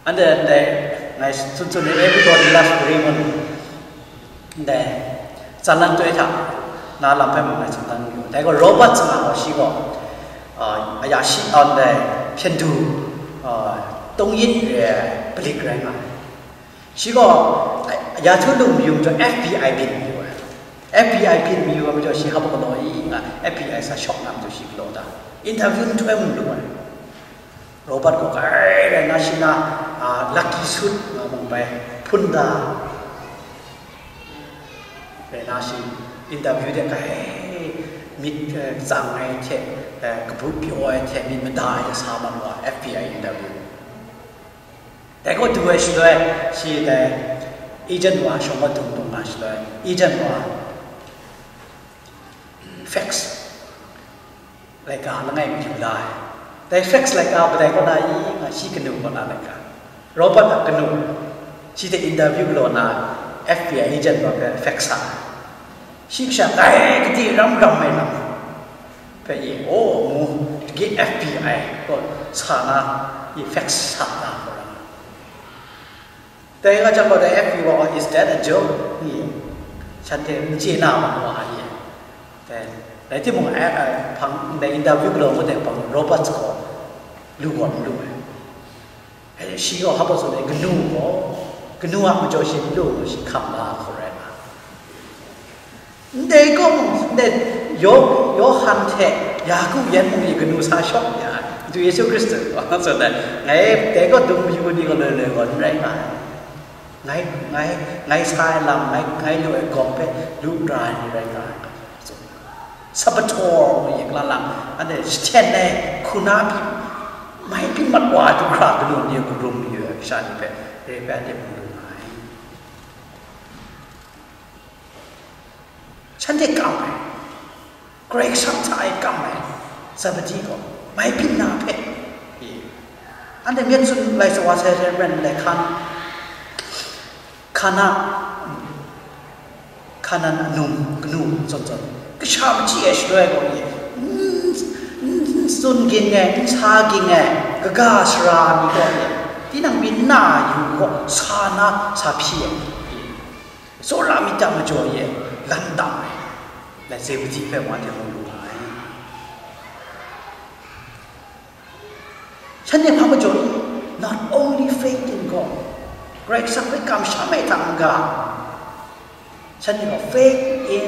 Anhte ndai, ngai tsun tsun ni, Everybody Loves Raymond, ndai, tsan lan toi hta na lam hpe mung ngai tsun dan yu. Dai gaw Robert nga gaw shi gaw, a, aya shi, a, ndai, hpyen du, a, tungyin re ai palik rai nga ai. Shi gaw, a, ya htu lung mayu majaw F B I byin mayu ai. F B I byin mayu ai majaw shi hap galaw i nga, F B I sa shawk na majaw shi galaw da. Interview nhtoi mung lu ai. Robert gaw kai rai na shi na, a, Lucky Suit nga mung bai hpun da. Rai na shi interview de kai myit, eh, tsang ai hte, eh, kabu pyaw ai hte myit mada ai hte sa mat wa, F B I interview. Dai gaw du ai shaloi, shi dai agent wa shawng wa dung dung na shaloi, agent wa fax laika langai mi yu la ai. Dai fax laika kadai kaw na i nga, shi kanu kaw na laika. Robert a kanu, shi hte interview galaw na, F B I agent wa hpe fax sa ai. Shi kasha dai gade ram ram ai lam hpe e, aw, mu, dagi F B I kaw sa na, i fax sa na, kaw ram. Dai nga jang gaw, dai F B I wa, "Is that a joke?" ngu, shanhte n chye na ma wa ai. Dai, rai timung, eh, eh, hpang, dai interview galaw ngut ai hpang, Robert gaw lu gaw n lu ai. Eh, shi gaw hpa tsun ai, kanu gaw, kanu a majaw shi n lu, shi hkam la hkrum rai nga. Ndai gaw mung, ndai Yo-, Yawhan hte Yaku yan mung i kanu sa shawng ya ai, Madu Yesu Hkristu gaw tsun ai, ngai dai gaw dung mayu ni gaw loi loi gaw n rai nga ai. Ngai, ngai, ngai sa ai lam, ngai, ngai lu ai gawng hpe lu n ra ai ni rai nga ai. Sabator ngu i kalang lang, anhte jahten ai hku na pyi, mai pyi mat wa ai du hkra kanu ni a karum mayu ai kasha ni hpe, re hpe anhte mu lu nga ai. Shanhte kam ai, Karai Kasang hta e kam ai, Zebedi gaw, mai byin na hpe, e, anhte myit tsun lai sa wa sai hte maren ndai hkan, Kana, Kanan anung kanu zawn zawn, Kasha machyi ai shaloi gaw ni, n, n, n tsun ging ai, n sa ging ai, kaga sara mi gaw ni, tinang byin na yu gaw, sa na, sa hpyi ai, tsawra myit hta majaw e, lam tam ai, lai Zebedi hpe wa de mu lu nga ai. Shanhte hpa majaw ni, not only faith in God, Karai Kasang hpe kamsham ai hta n-ga, shanhte gaw faith in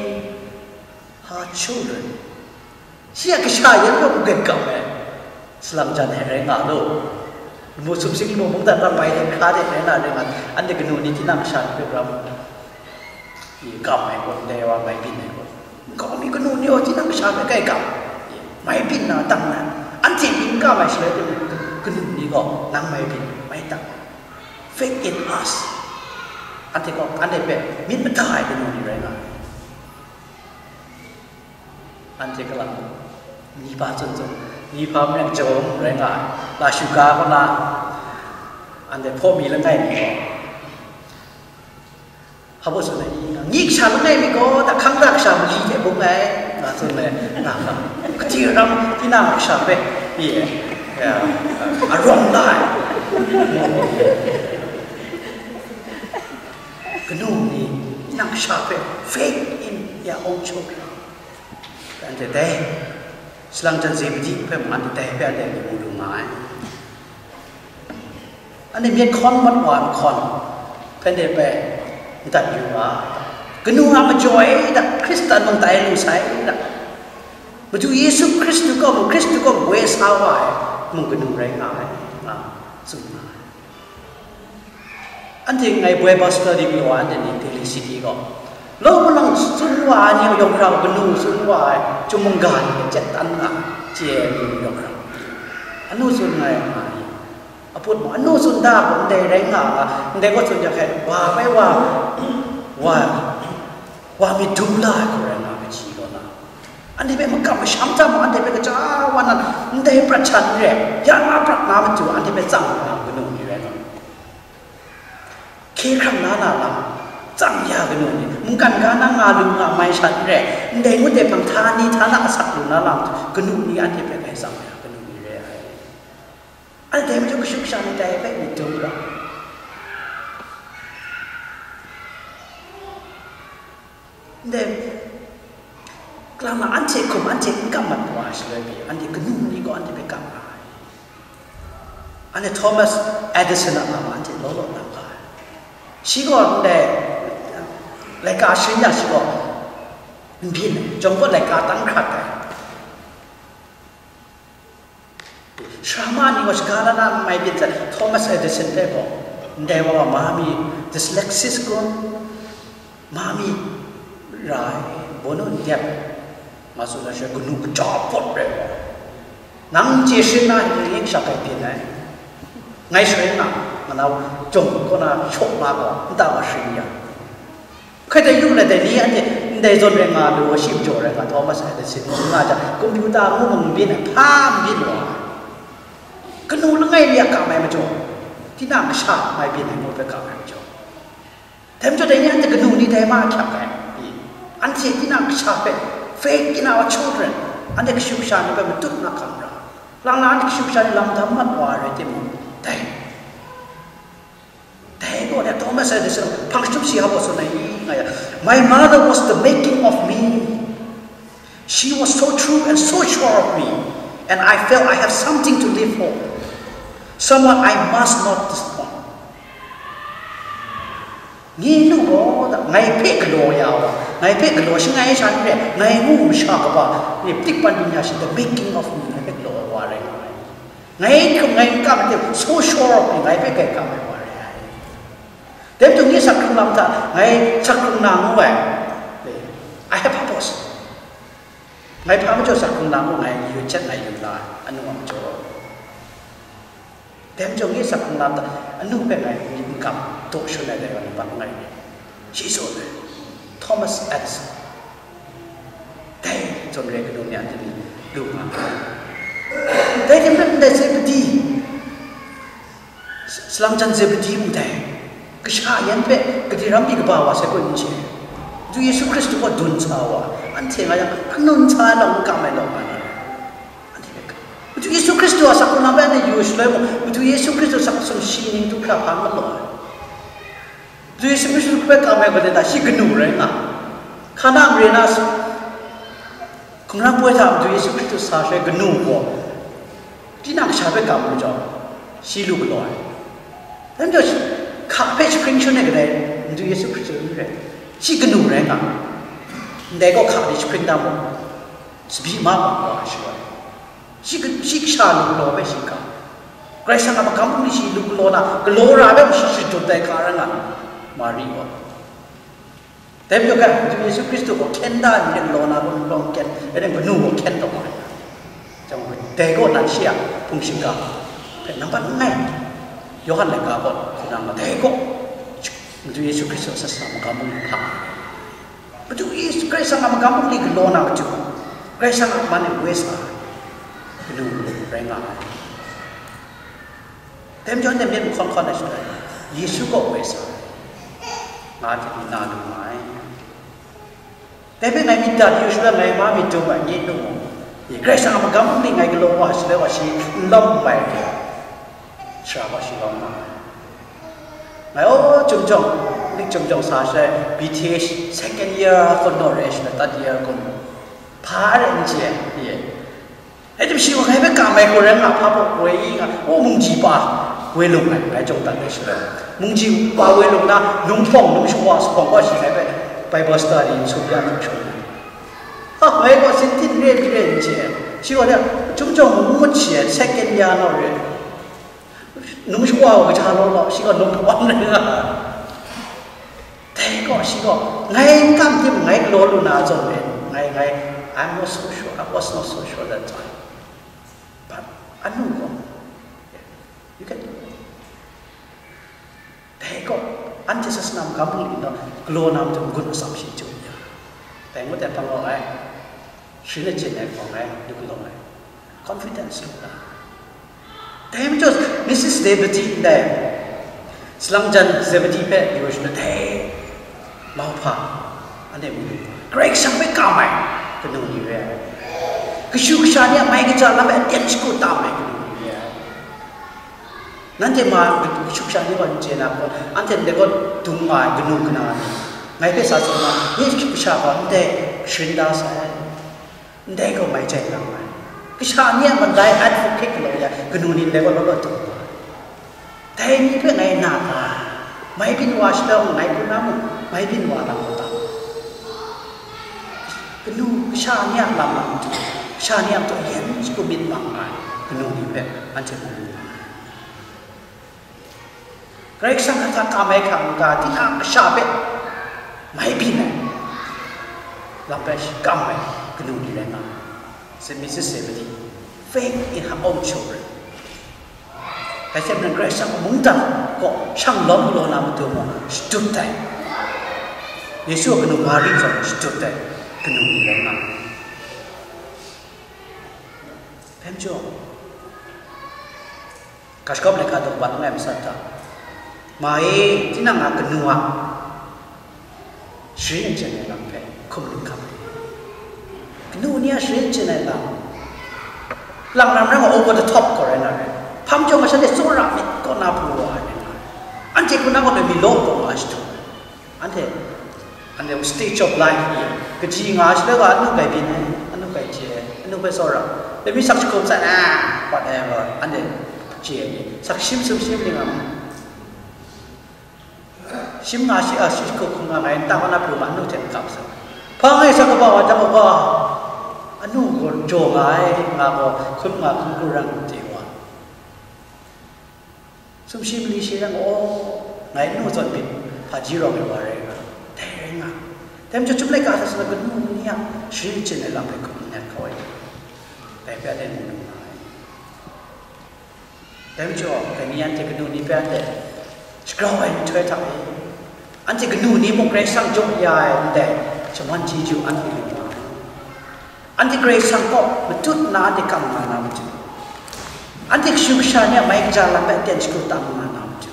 her children. Shi a kasha yan gaw n-gai kam ai. Salang jan ai rai nga law, lamu sumsing lamu mungdan ram bai hte hkra de rai na rai nga, anhte kanu ni tinang kasha ni hpe ram i kam ai gaw, ndai wa mai byin ai gaw, nkau mi kanu ni gaw tinang kasha hpe kai kam, mai byin na dang na, anhte myit n kam ai shaloi hte mung, kanu ni gaw nang mai byin, mai dang. Faith in us. Anhte gaw anhte hpe myit mada ai kanu ni rai nga ai. Anhte kalang, Nifa tsun tsun, Nifa maren jawm rai nga ai, la shuga kaw na, anhte hpaw mi langai mi gaw, hpa baw tsun ai, nyi kasha langai mi gaw, da hkang da kasha mali hte bung ai, nga tsun ai, nga, kati ram, tinang kasha hpe, pyi ai, ya, arawng la ai. Kanu ni, tinang kasha hpe, faith in your own children. Anhte dai, salang jan Zebedi hpe mung anhte dai hpe anhte lamu lu nga ai. Anhte myit hkawn mat wa nhkawn hpe anhte hpe ndat yu wa, kanu a majaw e da, Hkristan mung tai lu sai da, Madu Yesu Hkristu kaw mung, Hkristu kaw woi sa wa ai mung kanu rai nga ai, nga tsun nga ai. Anhte ngai Bible study galaw ai, anhte ni Delhi City gaw, law malawng tsun wa ai ni, yawng hkra kanu tsun wa ai, chyum mungga ni hte chye tan nga, chye ai ni yawng hkra. Anu tsun nga ai nga ni, aput mung, anu tsun da gaw, ndai rai nga nga, ndai gaw tsun jang hkai, wa bai wa, wa, wa myit dum la ai hku rai nga, kaji gaw na. Anhte hpe makam masham hta mung, anhte hpe kaja wa nan, ndai prat sha n re, ya nga prat na matu, anhte hpe tsang na kanu ni rai nga. Hkye hkrang la na lam, tsang ya kanu ni, mungkan ga na nga lu nga mai sha n re, ndai ngut de hpang htani htana asak lu na lam, kanu ni anhte hpe grai tsang ya kanu ni re ai. Anhte maju kashu kasha ni dai hpe myit dum ga. Ndai, kalang na anhte hkum anhte n kam mat wa shaloi pyi, anhte kanu ni gaw anhte hpe kam nga ai. Anhte Thomas Edison a lam anhte law law na nga ai. Shi gaw ndai, laika sharin yang shi gaw n byin ai, jawng gaw laika tang hkrat ai. Sara ma ni gaw shaga la na n mai byin zawn, Thomas Edison hpe gaw, ndai wa gaw ma mi dyslexis kun, ma mi ra ai, bawnu n dep, nga tsun na shaloi kanu kaja pawt rai gaw, nang chye sharin na ni shak ai byin ai, ngai sharin na, nga na jawng kaw na shaw na gaw, nta wa sharin ya. Hkrai dai yu let ai ni anhte ndai zawn rai nga lu, shi majaw rai nga, Thomas Edison ngu nga jang, computer ngu mung n byin ai, hpa n byin wa ai. Kanu langai mi a kam ai majaw, tinang kasha mai byin ai ngu hpe kam ai majaw, dai majaw dai ni anhte kanu ni dai ma ahkyak ai, anhte tinang kasha hpe, faith in our children, anhte kashu kasha ni hpe matut na hkam ra, lang na anhte kashu kasha ni lam dam mat wa ai rai timung, dai Dai gaw na Thomas Edison hpang jahtum shi hpa baw tsun ai nga ya, "My mother was the making of me. She was so true and so sure of me, and I felt I have something to live for. Someone I must not disappoint." Ngi nu gaw, ngai hpe galaw ya wa, ngai hpe galaw shangai sha n re, ngai ngu masha kaba, ni ptik pan byin ya shi, the making of me, ngai hpe galaw ai wa rai nga ai. Ngai hkum ngai n kam ai hte, so sure of me, ngai hpe grai kam ai wa rai ai. Dai majaw ngi sak hkrung lam hta, ngai sak hkrung na ngu ai. I have purpose. Ngai hpa majaw sak hkrung na ngu, ngai yu chat ngai yu la ai, anu a majaw. Dai majaw ngi sak hkrung lam hta, anu hpe ngai myit n kam, daw shun ai dai wa ni mat n rai. Shi tsun ai, Thomas Edison. Dai zawn rai kanu ni a temi lu nga ai. Dai hte maren ndai Zebedi, salang jan Zebedi mung dai, kasha yan hpe gade ram mi kaba wa sai gaw n chye. Madu Yesu Hkristu kaw dun sa wa, anhte nga yang, anun sa ai lam n kam ai law nga na. Anhte hpe, Madu Yesu Hkristu a sakse na bai anhte yu shaloi mung, Madu Yesu Hkristu a sakse shi ning du hkra hpa n galaw ai. Madu Yesu Hkristu hpe kam ai gaden ta, shi kanu rai nga. Hkana mare na, hkumran poi hta Madu Yesu Hkristu sa shaloi kanu gaw, tinang kasha hpe kam ai majaw, shi lu galaw ai. Dai majaw, hka hpe jahpring shangun ai kadai, Madu Yesu Hkristu n rai, shi kanu rai nga. Ndai gaw hka ni jahpring da mu, tsabyi ma ma wa ai shi rai. Shi, shi kasha lu galaw hpe shi ga. Karai Kasang a magam bungli shi lu galaw na, galaw ra ai hpe shi shadut ai hka rai nga, Mari gaw. Dai majaw ga, Madu Yesu Hkristu gaw hkyen da ai myit galaw na, galaw hkyen, dai ning kanu gaw hkyen taw ma ai. Jang gaw, dai gaw nan shi a hpung shingkang hpe nambat langai, Yawhan laika gaw, hku nang dai gaw, Madu Yesu Hkristu a sa sa magam bungli hpang. Madu Yesu Karai Kasang a magam bungli galaw na matu, Karai Kasang a man e woi sa ai kanu rai nga ai. Dai majaw, anhte myit mahkawn hkawn ai shaloi, Yesu kaw woi sa ai, nga hte myit na lu nga ai. Dai hpe ngai myit dat yu shaloi, ngai ma myit dum ai, nye nu mung, Karai Kasang a magam bungli ngai galaw wa shaloi wa shi n lawm n bai ai, sara gaw shi lawm nga ai. Ngai, aw, Chyum Jawng, lik Chyum Jawng sa shaloi, B T H second year kun naw re shaloi, third year kun, hpa rai n chye ai, ye. Rai tim shi gaw ngai hpe kam ai hku rai nga, hpa baw woi nga, aw, mungji pa woi lung ai, ngai jawng dat ai shaloi, mungji pa woi lung na, num hpawng, num shawa, sa hpawng gaw shi ngai hpe Bible study n tsun ya, n tsun ai. Ha, ngai gaw sin tin re, re n chye ai. Shi gaw, Chyum Jawng mung ngut shi ai, second year naw re. Num shawa gaw kaja law law, shi gaw num hpawng rai nga. Dai gaw, shi gaw, ngai n kam tim, ngai galaw lu na zawn e, ngai, ngai, I'm not so sure, I was not so sure that time. But anu gaw, you can, dai gaw, anhte sasana magam bungli naw galaw na matu n-gun atsam shi chyu ya. Dai ngut ai hpang gaw ngai, sharin achyin ai hpang ngai, du galaw ai. Confidence lu na. Dai majaw, Missus Zebedee ndai, salang jan Zebedee hpe yu shaloi, dai mauhpa, anhte mu lu, Karai Kasang hpe kam ai kanu ni re ai. Kashu kasha ni a mai kaja lam hpe aten shagu tam ai kanu ni re ai. Nanhte ma kashu kasha ni gaw n chye na gaw, anhte ndai gaw dung nga ai kanu kana ni, ngai hpe sa tsun ma, nye kashu kasha gaw ndai sharin da sai. Ndai gaw mai jai lang ai. Kasha ni a mandai advocate galaw ya, kanu ni ndai gaw law law taw ai. Dai ni hpe ngai na ta, mai byin wa shalawng ngai hpung na mung, mai byin wa na gaw ta. Kanu kasha ni a lam lam tu, kasha ni a matu yan shagu myit mang ai, kanu ni hpe anhte mu lu ai. Karai Kasang hta kam ai hkra n-ga, tinang kasha hpe mai byin ai, lam hpe shi kam ai kanu ni rai nga ai. Saint Missus Zebedee, faith in her own children. Dai hte maren Karai Kasang a mungdan kaw shang lawm galaw na matu mung shadut ai. Yesu a kanu Mari zawn shadut ai kanu ni rai nga ai. Dai majaw, Ga Shagawp laika daw bat langai masat hta, ma e, tinang a kanu a sharin achyin ai lam hpe hkum n hkam ai. Kanu ni a sharin achyin ai lam, lang lam rai nga, over the top gaw rai na rai, hpa majaw masha de tsawra myit kaw na pru wa ai rai nga ai. Anhte hku na gaw mi law kaw nga shadu ai. Anhte, anhte mung stage of life ni, kaji nga ai shaloi gaw, anu grai byin ai, anu grai chye ai, anu hpe tsawra, let me sak jahkum san, ah, whatever, anhte chye ai ni, sak shim sumshim ni nga ai. Shim nga shi, ah, shi jahkum hkrum nga ai, nta kaw na pru ma, anu hte n kap sai. Hpa ngai sak kaba wa jang, wa, anu gaw jaw nga ai, nga gaw hkrum nga, hkrum hkrum ran chye wa. Sumshi mali shi rai nga, aw, ngai nu zawn byin hpaji rawng ai wa rai nga, dai rai nga. Dai majaw, Chyum laika hta sa na kanu ni a sharin achyin ai lam hpe hkum n nat kau ai, dai hpe anhte mu lu nga ai. Dai majaw, dai ni anhte kanu ni hpe anhte shagrau ai nhtoi hta e, anhte kanu ni mung Karai Kasang jaw ya ai ndai shaman chyeju anhte lu nga ai. Anhte Karai Kasang kaw matut nna anhte kam nga na matu, anhte kashu kasha ni a mai kaja lam hpe aten shagu tam nga na matu,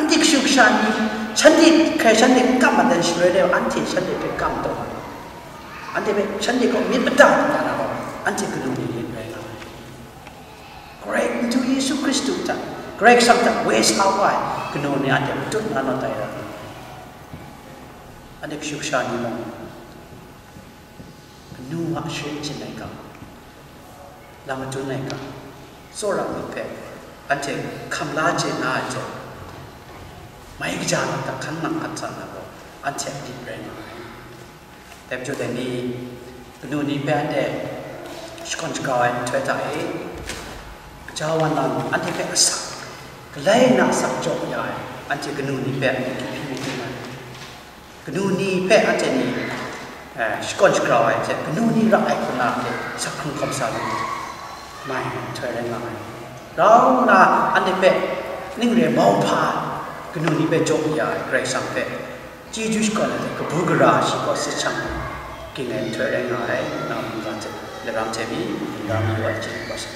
Anhte kashu kasha ni, shanhte hkrai shanhte kam mat dan shaloi de, anhte shanhte hpe kam taw na, anhte hpe shanhte kaw myit mada na, anhte kanu ni lit rai nga ai. Karai Madu Yesu Hkristu hta, Karai Kasang hta woi sa wa ai kanu ni anhte matut na naw tai ra. Anhte kashu kasha ni mung, kanu a sharin chyin ai ga, lam madun ai ga, tsawra myit hpe anhte hkam la chye na ai hte, mai kaja na hta hkan nang hkan sa na gaw, anhte a lit rai nga ai. Dai majaw dai ni, kanu ni hpe anhte shakawn shagrau ai nhtoi hta e, gaja wan lang anhte hpe asak, galai na asak jaw ya ai, anhte kanu ni hpe anhte hpyi hpyi ai. Kanu ni hpe anhte ni, eh, shakawn shagrau ai hte, kanu ni ra ai hku na hte, sak hkrung hkawm sa lu, mai nhtoi rai nga ai. Rau nna anhte hpe ning re mauhpa kanu ni hpe jaw ya ai Karai Kasang hpe chyeju shakawn ai hte, kabu gara shi kaw sit shang ging ai nhtoi rai nga ai, na mungga hte, laram hte mi, mungga mi wa chyeju kau sa.